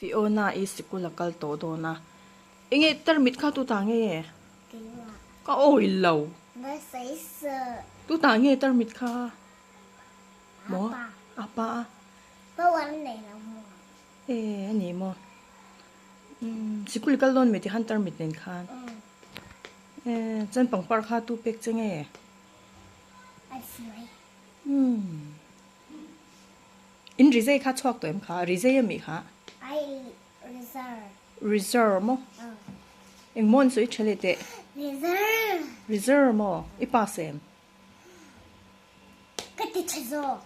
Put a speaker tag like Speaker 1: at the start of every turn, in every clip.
Speaker 1: Fiona i sikul a kal tawh dawn a. Enge tarmit kha tu ta nge?
Speaker 2: Keimah.
Speaker 1: Ka awi lo.
Speaker 2: Ngasaisa.
Speaker 1: Tu ta nge tarmit kha? Maw?
Speaker 2: Apa.
Speaker 1: Apa a.
Speaker 2: Power nei lo maw?
Speaker 1: E a ni maw? Umm sikul i kal dawn mi ti khan tarmit nen khan. E chuan pangpar kha tu pek che nge?
Speaker 2: A suai.
Speaker 1: Umm. In rizei kha chhuak tawh em kha? Rizei a mi kha?
Speaker 2: Ai reserve.
Speaker 1: Reserve maw? Eng maw an sawi tha leh teh?
Speaker 2: Reserve.
Speaker 1: Reserve maw? I pass em?
Speaker 2: Ka ti tha zawk.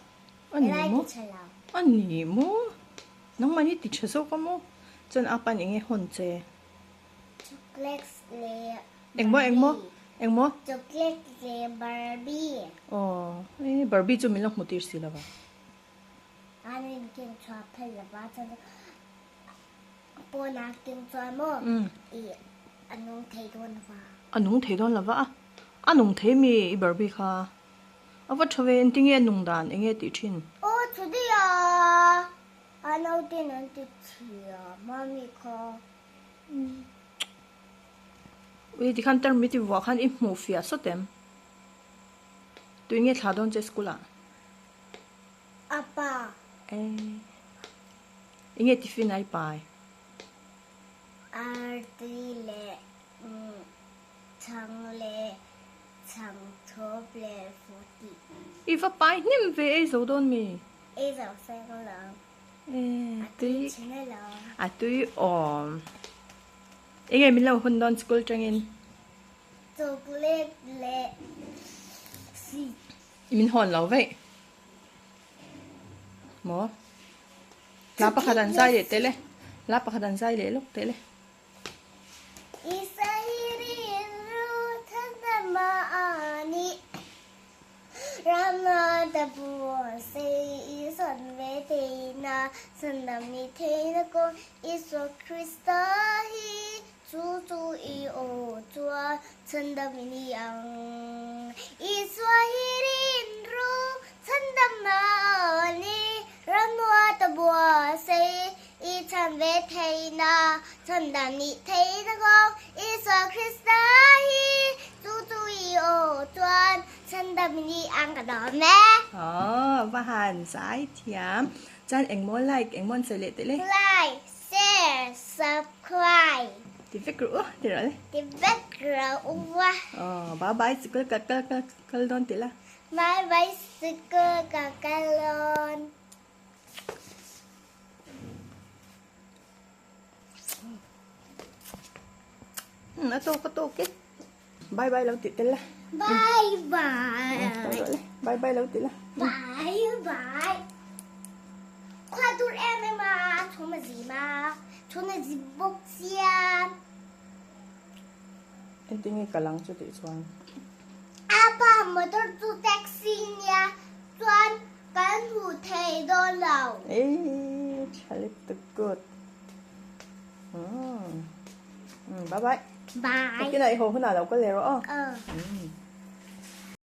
Speaker 1: A ni maw? A ni maw? Nangmah hi ti tha zawk a maw? Chuan a pan enge hawn che?
Speaker 2: Chocolates leh
Speaker 1: Eng maw eng maw eng maw?
Speaker 2: Chocolate leh Barbie.
Speaker 1: Aw e Barbie chu min lo hmu tir si lo va.
Speaker 2: An in keng chhuah phel lo va chuan pawn ah keng chuan maw i a nung thei dawn lo va.
Speaker 1: A nung thei dawn lo va a a nung thei mi i Barbie kha a va tha ve engtin nge a nung dan eng nge tih thin.
Speaker 2: Aw chudi a a naute in an ti chhia mami kha.
Speaker 1: Ui tikhan term i ti vuah khan i hmuh fiah sawt em? Tui nge thla dawn che school ah?
Speaker 2: Apa.
Speaker 1: E enge tiffin a i pai?
Speaker 2: Artui leh chhang leh chhang thawp leh futi.
Speaker 1: I va pai hnem ve ei zo dawn mi?
Speaker 2: Ei zo seng lo.
Speaker 1: A tui a tui awm. Enge min lo hun dawn school tangin?
Speaker 2: Chocolate leh sweet.
Speaker 1: Min hawn lo veih. Maw? La pakhat an zai leh teh le. La pakhat an zai leh lawk teh le.
Speaker 2: I chhan ve theihna, chhandam nih theihna kawng Isua Krista hi chu chu i aw chuan chhandam nih ang ka dawm e.
Speaker 1: Aw, va han zai thiam. Chuan engmaw like, engmaw an sawi leh teh le?
Speaker 2: Like, share, subscribe.
Speaker 1: Ti vek rawh u, ti rawh le.
Speaker 2: Ti vek rawh u a.
Speaker 1: Aw, bye bye sikul ka kal kal kal dawn ti la.
Speaker 2: Bye bye sikul ka kal dawn.
Speaker 1: A tawk a tawk e. Bye bye lo tih tel la.
Speaker 2: Bye bye.
Speaker 1: Bye bye lo tih la.
Speaker 2: Bye bye. Khua dur em em a, chhum a zim a, chhun a zim bawk sia.
Speaker 1: Engtin nge kal ang chu tih chuan.
Speaker 2: Apa motor chu taxi nia chuan Kan hmu thei dawn lo.
Speaker 1: Eii tha lutuk good. Umm bye bye.
Speaker 2: Bye.
Speaker 1: Takinah i haw hunah lo kal leh rawh aw.
Speaker 2: Aw.
Speaker 1: Umm.